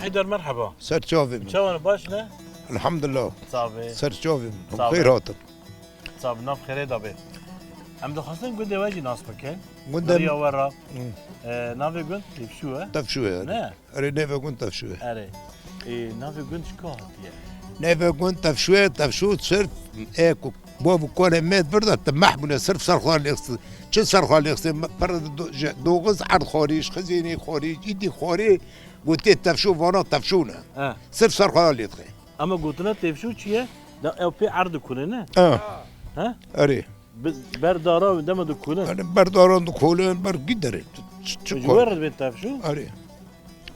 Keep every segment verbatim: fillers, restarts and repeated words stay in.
Heyder, merheba. Ser çavê min. Çawan, baş ne? Elhamdulillah. Çavê. Ser çavê min. Çavê. Xêr hatin. Çav, nav xêrê de be. Em dixwazin gundê we jî nas bikin. Gundê Riya we re. Hı. E, navê gund Tevşû e. Tevşû e, erê. Ne? Erê, navê gund Tevşû e. Erê. E, navê gund ji ku hatiye? Navê gund Tevşû e, Tevşû sirf e ku bav û kalê me vir de timeh bûne, sirf ser xwe lêxistin. Çi ser xwe lêxistin? Me per do-, ji Doxiz erd xwarî, ji Xizênê xwarî, îdî xwarî, gotê Tevşû, vana Tevşû ne. He. Sirf ser xwe lê dixe. Ama gotina Tevşû çi ye? Da ew pê erd dikune ne? Ha. Ha? Erê. Bi-, ber dara dema dikune. Yani ber daran dikolin, ber giderin. Ç-, ç-, Ji çi we re dibê Tevşû? Erê.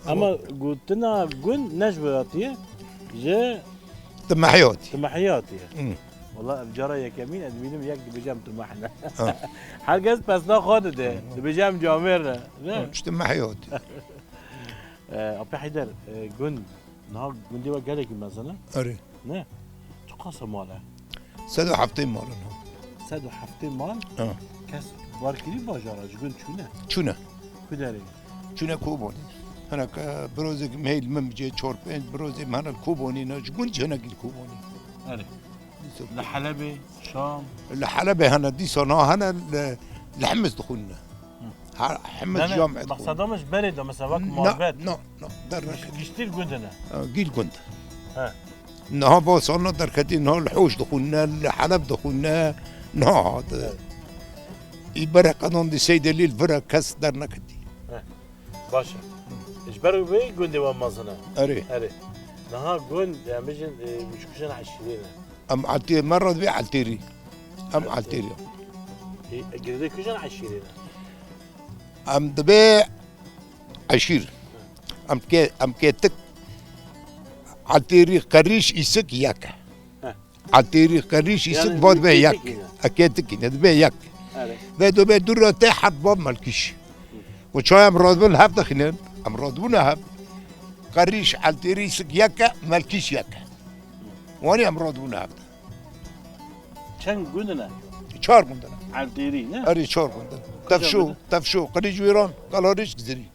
Ama gotina gund ne ji we hatiye, ji Timehiyatî. Timehiyatî ye. Hı. Wala ev cara yekemîn ez dibînim yek dibêje em Timeh ne. Ha. Herkes pesna xwe dide. Dibêje em camêr ne. Ne? Hı, işte Timehiyatî. E, Apê Heyder, e, gund, niha gundê we gelekî mezin e? Erê. Ne? Çiqas e mal e? Sed û heftê mal in. Sed û heftê mal? Ha. Kes bar kirî bajara, ji gund çûne? Çûne. Ku derê? Çûne Kobanî. Hinek, e, birozek meyl min bicê çar pênc birozê min hene li Kobanî ne, ji gund jî hinek li Kobanî. Erê. Li Helebê, Şam? Li Helebê hene, dîsa na hene, li, li Himis dixwîne. Hı. Ha, Himis Ne, ne, camê dixwîne. Mexseda min ji berê de, mesela, wek Na, mabet. Na, na, derneketî. Giş-, giştî li gund hene. Ha, gî li gund. He. Niha va salna derketî, niha li Hoş dixwîne, li Heleb dixwîne, niha hate. Evet. Î berê qedan dî Seydelî li vir e, kes derneketî. He. Baş e. Ji ber wê gundê we mezin e. Erê. Erê. Niha gund, em bêjin, e, ji kujên eşîrê ne? Em Eltê-, me re dibê Eltêrî. Em Eltêrî. Eltêrî. E, girêdê kujên eşîrê ne? Em dibê eşîr. Em kê-, em kêtik Eltêrî, Qerîş, Îsik yek e. He. Eltêrî, Qerîş, Îsik Yani va dibê yek. Kêtikî ne? E, kêtikî ne, dibê yek. Erê. Ve dibê dû re tê heft bav Melkîş. Û çawa em radibin hev dixînin? Em radibûne hev. Qerîş, Eltêrî, Îsik yek e, Melkîş yek e. Wanî em radibûne hev de. Çend gund ne? Çar gund ne. Eltêrî ne? Erê, çar gund ne. Kujê Tevşû, gund? Tevşû, Qirîc, Wîran, Kalarîş, Gizirîk.